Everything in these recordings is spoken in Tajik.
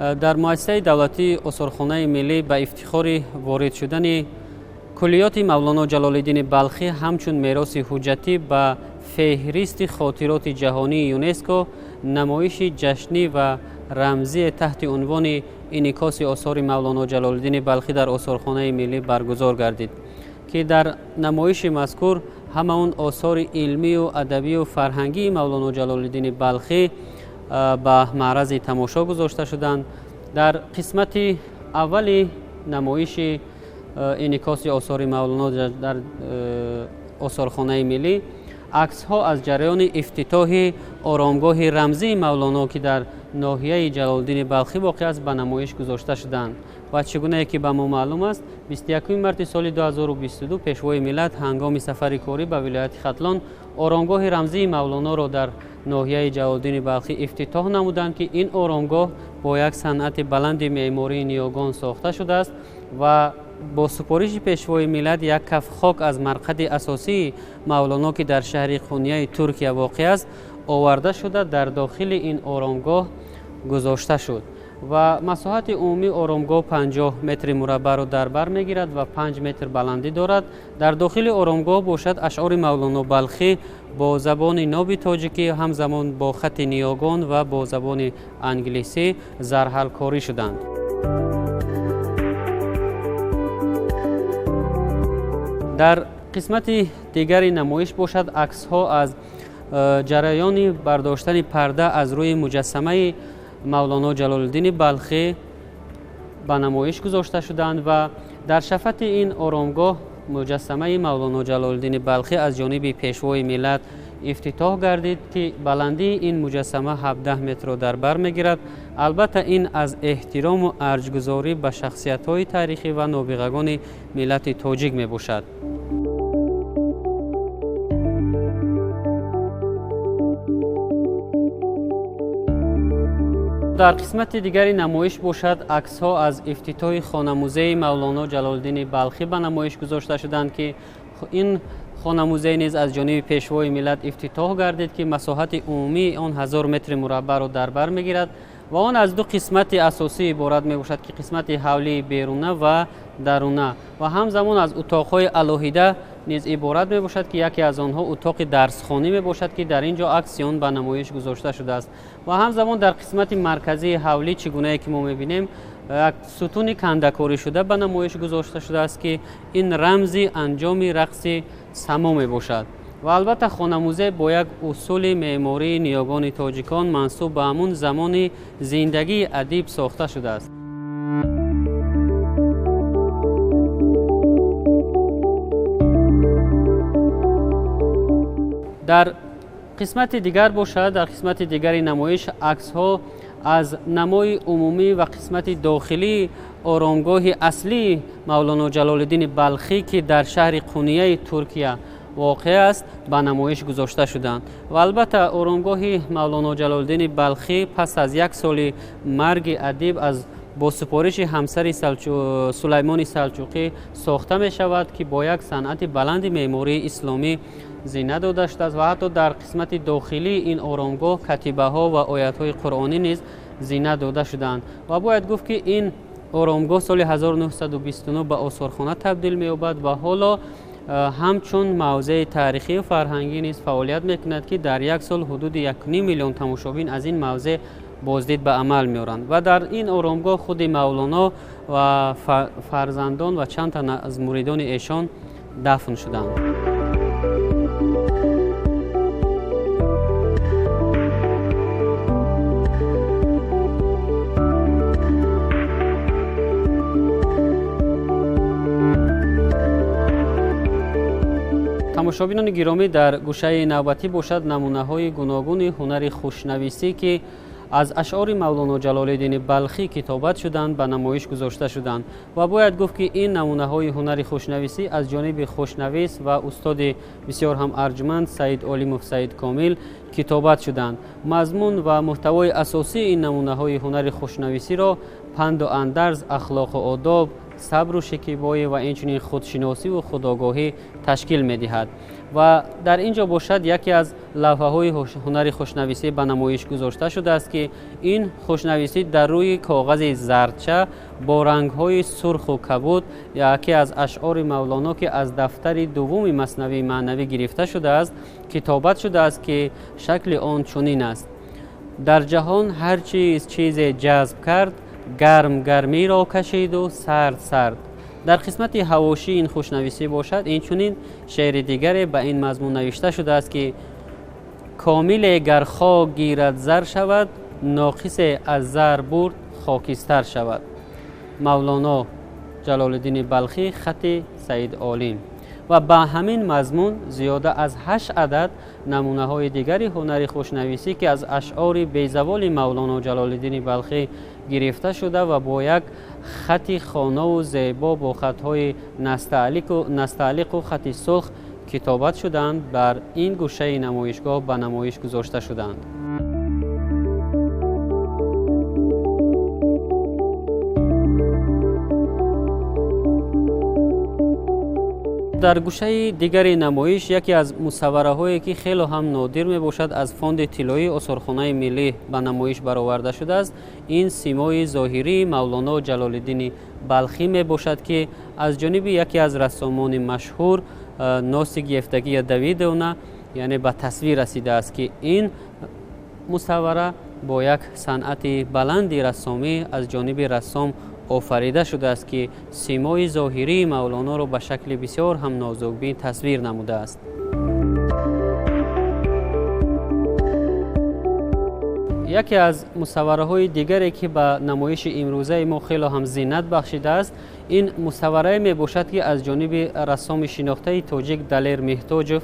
Дар муассисаи давлатии Осорхонаи миллӣ ба ифтихори ворид шудани куллиёти Мавлоно Ҷалолиддини Балхӣ ҳамчун мероси ҳуҷҷатӣ ба феҳристи хотироти ҷаҳонии ЮНЕСКО намоиши ҷашнӣ ва рамзие таҳти унвони инъикоси осори Мавлоно Ҷалолиддини Балхӣ дар Осорхонаи миллӣ баргузор гардид, ки дар намоиши мазкур ҳама он осори илмию адабию фарҳангии Мавлоно Ҷалолиддини Балхӣ ба маърази тамошо гузошта шуданд. Дар қисмати аввали намоиши инъикоси осори Мавлоно дар Осорхонаи миллӣ аксҳо аз ҷараёни ифтитоҳи оромгоҳи рамзии Мавлоно, ки дар ноҳияи Ҷалолиддини Балхӣ воқеъ аст, ба намоиш гузошта шуданд. Ва чӣ гунае ки ба мо маълум аст, 21 марти соли 2022 Пешвои миллат ҳангоми сафари корӣ ба вилояти Хатлон оромгоҳи рамзии Мавлоноро дар ноҳияи Ҷалолиддини Балхӣ ифтитоҳ намуданд, ки ин оромгоҳ бо як санъати баланди меъмории ниёгон сохта шудааст ва бо супориши Пешвои миллат як каф хок аз марқади асосии Мавлоно, ки дар шаҳри Қунияи Туркия воқеъ аст, оварда шуда дар дохили ин оромгоҳ гузошта шуд ва масоҳати умумии оромгоҳ 50 метри мураббаъро дар бар мегирад ва 5 метр баландӣ дорад. Дар дохили оромгоҳ бошад ашъори Мавлоно Балхӣ бо забони ноби тоҷикӣ, ҳамзамон бо хати ниёгон ва бо забони англисӣ зарҳалкорӣ шуданд. Дар қисмати дигари намоиш бошад аксҳо аз ҷараёни бардоштани парда аз рӯи муҷассамаи Мавлоно Ҷалолиддини Балхӣ ба намоиш гузошта шуданд ва дар шафати ин оромгоҳ муҷассамаи Мавлоно Ҷалолиддини Балхӣ аз ҷониби Пешвои миллат ифтитоҳ гардид, ки баландии ин муҷассама 17 метрро дар бар мегирад. Албатта, ин аз эҳтирому арҷгузорӣ ба шахсиятҳои таърихӣ ва нобиғагони миллати тоҷик мебошад. Дар қисмати дигари намоиш бошад аксҳо аз ифтитоҳи хонамузеи Мавлоно Ҷалолиддини Балхӣ ба намоиш гузошта шуданд, ки ин хонамузей низ аз ҷониби Пешвои миллат ифтитоҳ гардид, ки масоҳати умумии он 1000 метри мураббаъро дар бар мегирад ва он аз ду қисмати асосӣ иборат мебошад, ки қисмати ҳавлии беруна ва даруна ва ҳамзамон аз утоқҳои алоҳида низ иборат мебошад, ки яке аз онҳо утоқи дарсхонӣ мебошад, ки дар ин ҷо акси он ба намоиш гузошта шудааст. Ва ҳамзамон дар қисмати марказии ҳавлӣ, чӣ гунае ки мо мебинем, як сутуни кандакорӣ шуда ба намоиш гузошта шудааст, ки ин рамзи анҷоми рақси само мебошад. Ва албатта хонамузей бо як усули меъмории ниёгони тоҷикон мансуб ба ҳамун замони зиндагии адиб сохта шудааст. Дар қисмати дигар бошад, дар қисмати дигари намоиш аксҳо аз намои умумӣ ва қисмати дохилии оромгоҳи аслии Мавлоно Ҷалолиддини Балхӣ, ки дар шаҳри Қунияи Туркия воқеъ аст, ба намоиш гузошта шуданд. Ва албатта оромгоҳи Мавлоно Ҷалолиддини Балхӣ пас аз як соли марги адиб аз бо супориши ҳамсари Сулаймони Салҷуқӣ сохта мешавад, ки бо як санъати баланди меъмории исломӣ зина дода шудааст ва ҳатто дар қисмати дохилии ин оромгоҳ катибаҳо ва оятҳои қуръонӣ низ зина дода шудаанд. Ва бояд гуфт, ки ин оромгоҳ соли 1929 ба осорхона табдил меёбад ва ҳоло ҳамчун мавзеи таърихию фарҳангӣ низ фаъолият мекунад, ки дар як сол ҳудуди 1,5 миллион тамошобин аз ин мавзеъ боздид ба амал меоранд. Ва дар ин оромгоҳ худи Мавлоно ва фарзандон ва чанд тан аз муридони эшон дафн шуданд. Тамошобинони гиромӣ, дар гӯшаи навбатӣ бошад намунаҳои гуногуни ҳунари хушнависӣ, ки аз ашъори Мавлоно Ҷалолиддини Балхӣ китобат шуданд, ба намоиш гузошта шуданд. Ва бояд гуфт, ки ин намунаҳои ҳунари хушнависӣ аз ҷониби хушнавис ва устоди бисёр ҳам арҷманд Саид Олимов Саид Комил китобат шуданд. Мазмун ва муҳтавои асосии ин намунаҳои ҳунари хушнависиро панду андарз, ахлоқу одоб, сабру шикибоӣ ва инчунин худшиносиву худогоҳӣ ташкил медиҳад. Ва дар ин ҷо бошад яке аз лавҳаҳои ҳунари хушнависӣ ба намоиш гузошта шудааст, ки ин хушнависӣ дар рӯи коғази зардча бо рангҳои сурху кабуд яке аз ашъори Мавлоно, ки аз дафтари дуввуми Маснавии маънавӣ гирифта шудааст, китобат шудааст, ки шакли он чунин аст: дар ҷаҳон ҳар чиз чизе ҷазб кард, гарм гармиро кашиду сард сард. Дар қисмати ҳавошии ин хушнависӣ бошад инчунин шеъри дигаре ба ин мазмун навишта шудааст, ки комиле гар хок гирад зар шавад, ноқисе аз зар бурд хокистар шавад. Мавлоно Ҷалолиддини Балхӣ, хати Саид Олим. Ва ба ҳамин мазмун зиёда аз 8 адад намунаҳои дигари ҳунари хушнависӣ, ки аз ашъори безаволи Мавлоно Ҷалолиддини Балхӣ гирифта шуда ва бо як хати хонову зебо бо хатҳои настаълиқу хати сурх китобат шудаанд, бар ин гӯшаи намоишгоҳ ба намоиш гузошта шудаанд. Дар гӯшаи дигари намоиш яке аз мусаввараҳое, ки хело ҳам нодир мебошад, аз фонди тиллоии осорхонаи миллӣ ба намоиш бароварда шудааст. Ин симои зоҳирии Мавлоно Ҷалолиддини Балхӣ мебошад, ки аз ҷониби яке аз рассомони машҳур Носик Евдокия Давидовна, яъне ба тасвир расидааст, ки ин мусаввара бо як санъати баланди рассомӣ аз ҷониби рассом офарида шудааст, ки симои зоҳирии Мавлоноро ба шакли бисёр ҳам нозукбин тасвир намудааст. Яке аз мусаввараҳои дигаре, ки ба намоиши имрӯзаи мо хело ҳам зинат бахшидааст, ин мусавварае мебошад, ки аз ҷониби рассоми шинохтаи тоҷик Далер Меҳтоҷов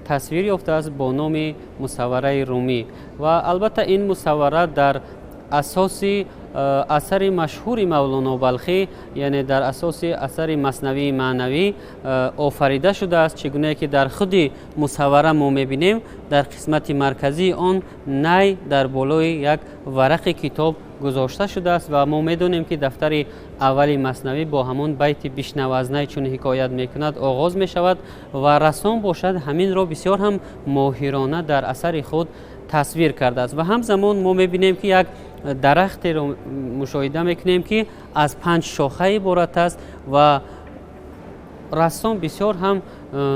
тасвир ёфтааст бо номи мусаввараи Румӣ. Ва албатта ин мусаввара дар асоси асари машҳури Мавлоно Балхӣ, яъне дар асоси асари Маснавии маънавӣ офарида шудааст. Чӣ гунае ки дар худи мусаввара мо мебинем, дар қисмати марказии он най дар болои як варақи китоб гузошта шудааст ва мо медонем, ки дафтари аввали Маснавӣ бо ҳамон байти бишнав аз най чун ҳикоят мекунад оғоз мешавад ва рассом бошад ҳаминро бисёр ҳам моҳирона дар асари худ тасвир кардааст. Ва ҳамзамон мо мебинем, ки як дарахтеро мушоҳида мекунем, ки аз 5 шоха иборат аст ва рассом бисёр ҳам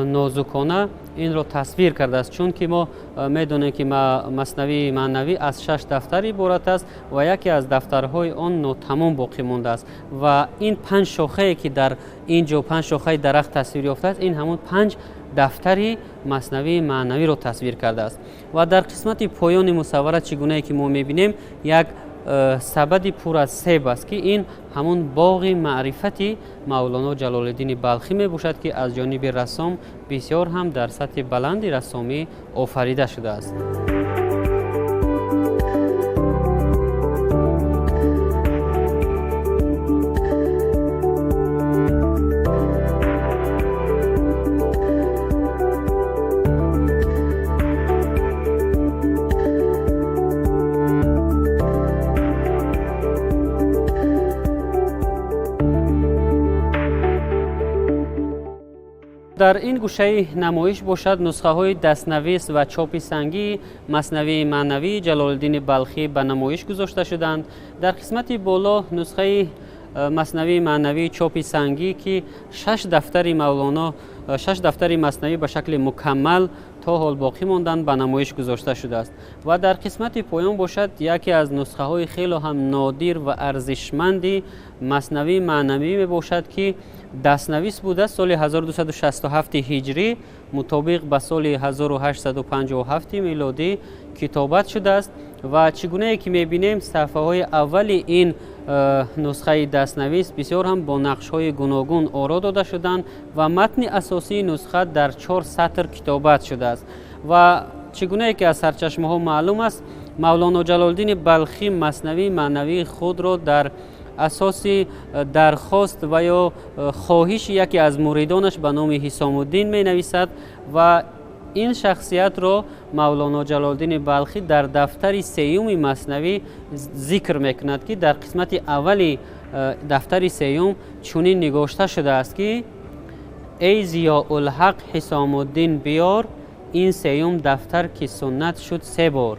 нозукона инро тасвир кардааст, чунки мо медонем, ки Маснавии маънавӣ аз 6 дафтар иборат аст ва яке аз дафтарҳои он нотамом боқӣ мондааст. Ва ин 5 шохае, ки дар ин ҷо 5 шохаи дарахт тасвир ёфтааст, ин ҳамон 5 дафтари Маснавии маънавиро тасвир кардааст. Ва дар қисмати поёни мусаввара, чӣ гунае ки мо мебинем, як сабади пур аз себ аст, ки ин ҳамон боғи маърифати Мавлоно Ҷалолиддини Балхӣ мебошад, ки аз ҷониби рассом бисёр ҳам дар сатҳи баланди рассомӣ офарида шудааст. Дар ин гӯшаи намоиш бошад нусхаҳои дастнавис ва чопи сангии Маснавии маънавии Ҷалолиддини Балхӣ ба намоиш гузошта шуданд. Дар қисмати боло нусхаи Маснавии маънавии чопи сангӣ, ки 6 дафтари Мавлоно, 6 дафтари Маснавӣ ба шакли мукаммал то ҳол боқӣ монданд, ба намоиш гузошта шудааст. Ва дар қисмати поён бошад яке аз нусхаҳои хело ҳам нодир ва арзишманди Маснавии маънавӣ мебошад, ки дастнавис буда соли 1267 ҳиҷрӣ мутобиқ ба соли 1857 милодӣ китобат шудааст. Ва чӣ гунае ки мебинем, саҳифаҳои аввали ин нусхаи дастнавис бисёр ҳам бо нақшҳои гуногун оро дода шуданд ва матни асосии нусха дар 4 сатр китобат шудааст. Ва чӣ гунае ки аз сарчашмаҳо маълум аст, Мавлоно Ҷалолиддини Балхӣ Маснавии маънавии худро дар асоси дархост ва ё хоҳиши яке аз муридонаш ба номи Ҳисомуддин менависад ва ин шахсиятро Мавлоно Ҷалолиддини Балхӣ дар дафтари сеюми Маснавӣ зикр мекунад, ки дар қисмати аввали дафтари сеюм чунин нигошта шудааст, ки Эй Зиёулҳақ Ҳисомуддин биёр, ин сеюм дафтар ки суннат шуд се бор.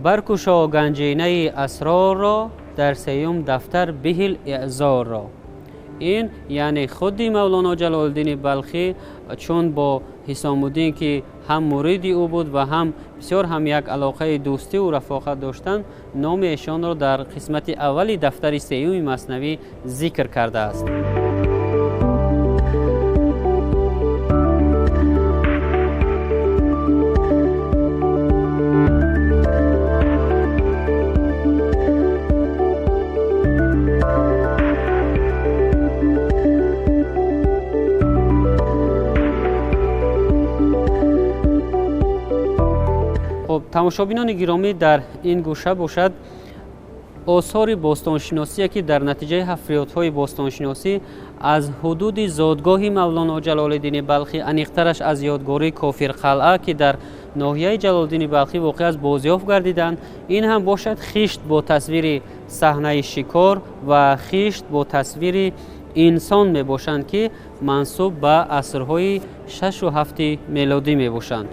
Баркушо ганҷинаи асрорро, дар сеюм дафтар биҳил эъзорро. Ин яъне худи Мавлоно Ҷалолиддини Балхӣ чун бо Ҳисомуддин ки ҳам муриди ӯ буд ва ҳам бисёр ҳам як алоқаи дӯстиву рафоқат доштанд, номи эшонро дар қисмати аввали дафтари сеюми маснавӣ зикр кардааст. Тамошобинони гиромӣ, дар ин гӯша бошад осори бостоншиносие ки дар натиҷаи ҳафриётҳои бостоншиносӣ аз ҳудуди зодгоҳи Мавлоно Ҷалолиддини Балхӣ, аниқтараш аз ёдгории Кофирқалъа ки дар ноҳияи Ҷалолиддини Балхӣ воқеъ аст, бозёфт гардиданд. Ин ҳам бошад хишт бо тасвири саҳнаи шикор ва хишт бо тасвири инсон мебошанд ки мансуб ба асрҳои 6 ва 7 мелодӣ мебошанд.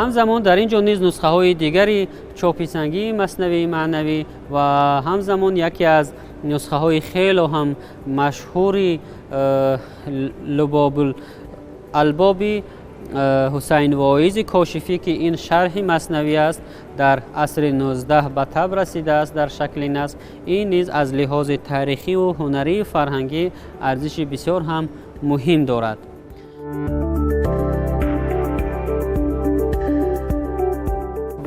Ҳамзамон дар ин ҷо низ нусхаҳои дигари чопи сангии маснавии маънавӣ ва ҳамзамон яке аз нусхаҳои хело ҳам машҳури Лубобул албоби Ҳусайн Воизи Кошифӣ ки ин шарҳи маснавӣ аст, дар асри 19 ба таб расидааст дар шакли насб. Ин низ аз лиҳози таърихиву ҳунарию фарҳангӣ арзиши бисёр ҳам муҳим дорад.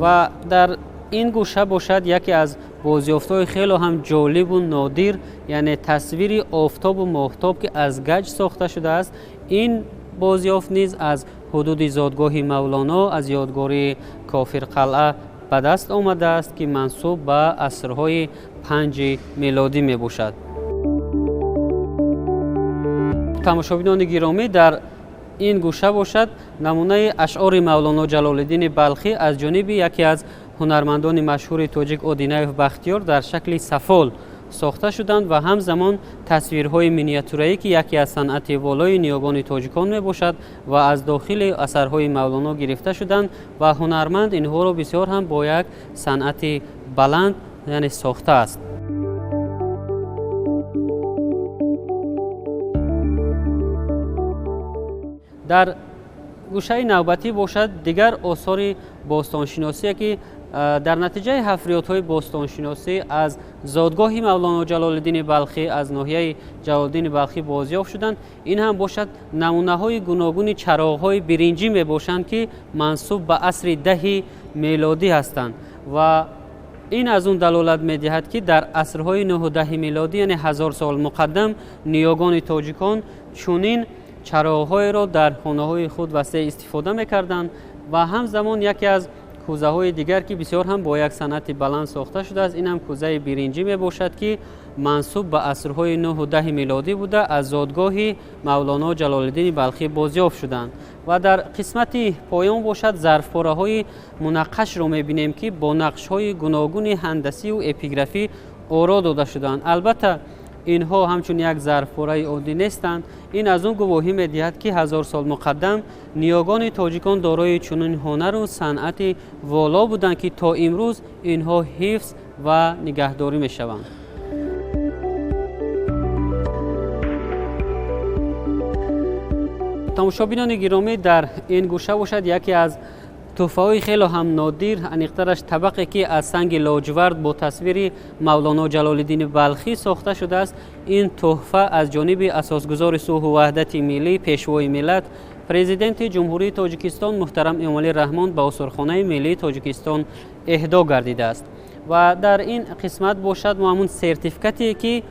Ва дар ин гӯша бошад яке аз бозёфтҳои хело ҳам ҷолибу нодир, яъне тасвири офтобу моҳтоб ки аз гаҷ сохта шудааст. Ин бозёфт низ аз ҳудуди зодгоҳи Мавлоно, аз ёдгории Кофирқалъа ба даст омадааст ки мансуб ба асрҳои 5 мелодӣ мебошад. Тамошобинони гиромӣ, дар ин гӯша бошад намунаи ашъори Мавлоно Ҷалолиддини Балхӣ аз ҷониби яке аз ҳунармандони машҳури тоҷик Одинаев Бахтиёр дар шакли сафол сохта шуданд ва ҳамзамон тасвирҳои миниатюраӣ ки яке аз санъати волои ниёгони тоҷикон мебошад ва аз дохили асарҳои Мавлоно гирифта шуданд ва ҳунарманд инҳоро бисёр ҳам бо як санъати баланд яъне сохтааст. Дар гӯшаи навбатӣ бошад дигар осори бостоншиносие ки дар натиҷаи ҳафриётҳои бостоншиносӣ аз зодгоҳи Мавлоно Ҷалолиддини Балхӣ, аз ноҳияи Ҷалолиддини Балхӣ бозёфт шуданд. Ин ҳам бошад намунаҳои гуногуни чароғҳои биринҷӣ мебошанд ки мансуб ба асри 10 мелодӣ ҳастанд ва ин аз он далолат медиҳад ки дар асрҳои 9-10 мелодӣ, яъне 1000 сол муқаддам, ниёгони тоҷикон чунин чароғҳоеро дар хонаҳои худ васеъ истифода мекарданд. Ва ҳамзамон яке аз кӯзаҳои дигар ки бисёр ҳам бо як санъати баланд сохта шудааст, ин ҳам кӯзаи биринҷӣ мебошад ки мансуб ба асрҳои 9-10 мелодӣ буда, аз зодгоҳи Мавлоно Ҷалолиддини Балхӣ бозёфт шуданд. Ва дар қисмати поён бошад зарфпораҳои мунаққашро мебинем ки бо нақшҳои гуногуни ҳандасиву эпиграфӣ оро дода шуданд. Албатта, инҳо ҳамчун як зарфпораи оддӣ нестанд. Ин аз он гувоҳӣ медиҳад ки 1000 сол муқаддам ниёгони тоҷикон дорои чунин ҳунару санъати воло буданд ки то имрӯз инҳо ҳифз ва нигаҳдорӣ мешаванд. Тамошобинони гиромӣ, дар ин гӯша бошад яке аз тӯҳфаҳои хело ҳам нодир, аниқтараш табақе ки аз санги лоҷвард бо тасвири Мавлоно Ҷалолиддини Балхӣ сохта шудааст. Ин тӯҳфа аз ҷониби асосгузори сулҳу ваҳдати миллӣ, пешвои миллат, президенти Ҷумҳурии Тоҷикистон муҳтарам Эмомалӣ Раҳмон ба Осорхонаи миллии Тоҷикистон эҳдо гардидааст. Ва дар ин қисмат бошад мо ҳамун сертификате ки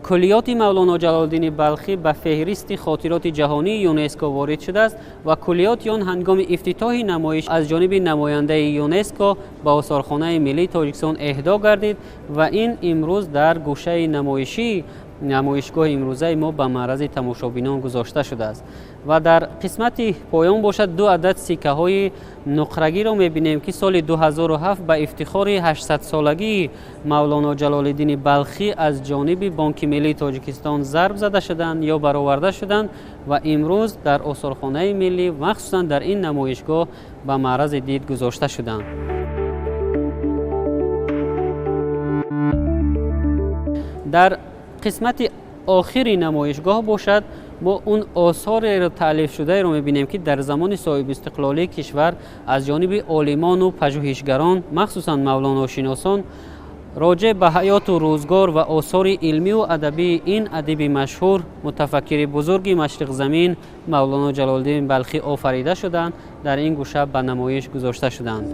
куллиёти Мавлоно Ҷалолиддини Балхӣ ба феҳристи хотироти ҷаҳонии ЮНЕСКО ворид шудааст ва куллиёти он ҳангоми ифтитоҳи намоиш аз ҷониби намояндаи ЮНЕСКО ба Осорхонаи миллии Тоҷикистон эҳдо гардид ва ин имрӯз дар гӯшаи намоишии намоишгоҳи имрӯзаи мо ба маърази тамошобинон гузошта шудааст. Ва дар қисмати поён бошад ду адад сиккаҳои нуқрагиро мебинем, ки соли 2007 ба ифтихори 800-солагии Мавлоно Ҷалолиддини Балхӣ аз ҷониби Бонки Миллии Тоҷикистон зарб зада шуданд ё бароварда шуданд ва имрӯз дар осорхонаи миллӣ, махсусан дар ин намоишгоҳ ба маърази дид гузошта шуданд. Дар қисмати охири намоишгоҳ бошад мо он осореро таълифшудаеро мебинем, ки дар замони соҳибистиқлолии кишвар аз ҷониби олимону пажӯҳишгарон, махсусан мавлоношиносон, роҷеъ ба ҳаёту рӯзгор ва осори илмию адабии ин адиби машҳур, мутафаккири бузурги машриқзамин Мавлоно Ҷалолиддини Балхӣ офарида шуданд, дар ин гӯша ба намоиш гузошта шуданд.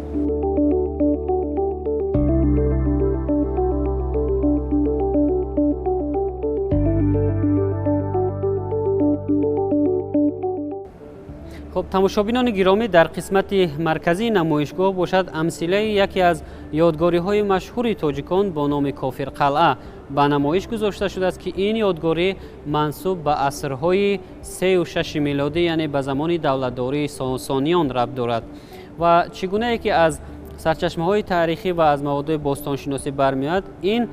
Хуб, тамошобинони гиромӣ, дар қисмати марказии намоишгоҳ бошад амсилаи яке аз ёдгориҳои машҳури тоҷикон бо номи Кофирқалъа ба намоиш гузошта шудааст, ки ин ёдгорӣ мансуб ба асрҳои 3 ва 6 милодӣ, яъне ба замони давлатдории Сосониён рабт дорад. Ва чӣ гунае ки аз сарчашмаҳои таърихӣ ва аз маводҳои бостоншиносӣ бармеояд, ин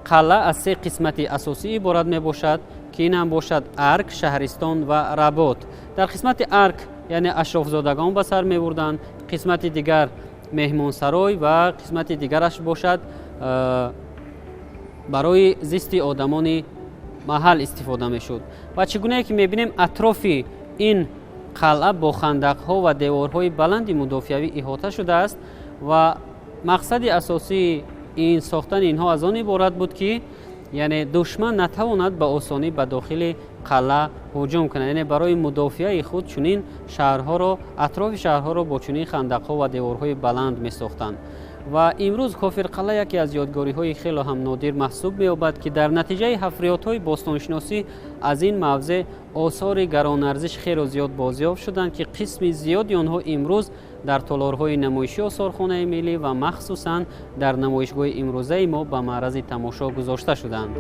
қалъа аз се қисмати асосӣ иборат мебошад, ки ин ҳам бошад арк, шаҳристон ва работ. Дар қисмати арк, яъне ашрофзодагон ба сар мебурданд, қисмати дигар меҳмонсарой ва қисмати дигараш бошад барои зисти одамони маҳал истифода мешуд. Ва чӣ гунае ки мебинем, атрофи ин қалъа бо хандақҳо ва деворҳои баланди мудофиавӣ иҳота шудааст ва мақсади асосии ин сохтани инҳо аз он иборат буд, ки яъне душман натавонад ба осонӣ ба дохили қалъа ҳуҷум кунад, яъне барои мудофиаи худ чунин шаҳрҳоро, атрофи шаҳрҳоро бо чунин хандақҳо ва деворҳои баланд месохтанд. Ва имрӯз Кофирқалъа яке аз ёдгориҳои хело ҳам нодир маҳсуб меёбад, ки дар натиҷаи ҳафриётҳои бостоншиносӣ аз ин мавзеъ осори гаронарзиш хело зиёд бозёфт шуданд, ки қисми зиёди онҳо имрӯз дар толорҳои намоишии осорхонаи миллӣ ва махсусан дар намоишгоҳи имрӯзаи мо ба маърази тамошо гузошта шуданд.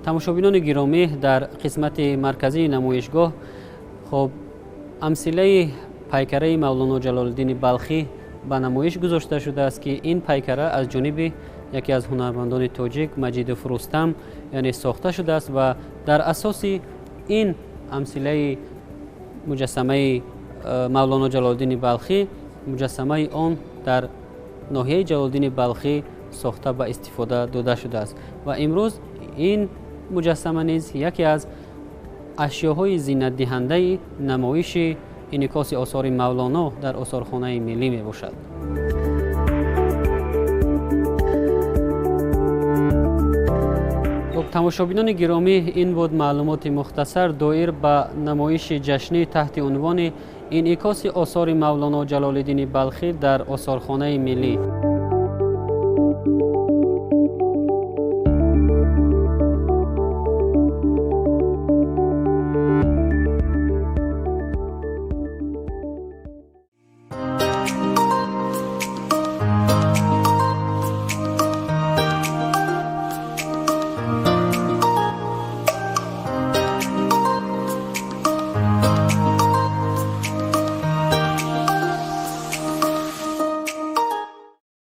Тамошобинони гиромӣ, дар қисмати марказии намоишгоҳ, хоб, амсилаи пайкараи Мавлоно Ҷалолиддини Балхӣ ба намоиш гузошта шудааст, ки ин пайкара аз ҷониби яке аз ҳунармандони тоҷик Маҷидов Рустам, яъне сохта шудааст. Ва дар асоси ин амсилаи муҷассамаи Мавлоно Ҷалолиддини Балхӣ, муҷассамаи он дар ноҳияи Ҷалолиддини Балхӣ сохта ба истифода дода шудааст ва имрӯз ин муҷассама низ яке аз ашёҳои зинатдиҳандаи намоиши инъикоси осори Мавлоно дар осорхонаи миллӣ мебошад. Хуб, тамошобинони гиромӣ, ин буд маълумоти мухтасар доир ба намоиши ҷашнӣ таҳти унвони инъикоси осори Мавлоно Ҷалолиддини Балхӣ дар осорхонаи миллӣ.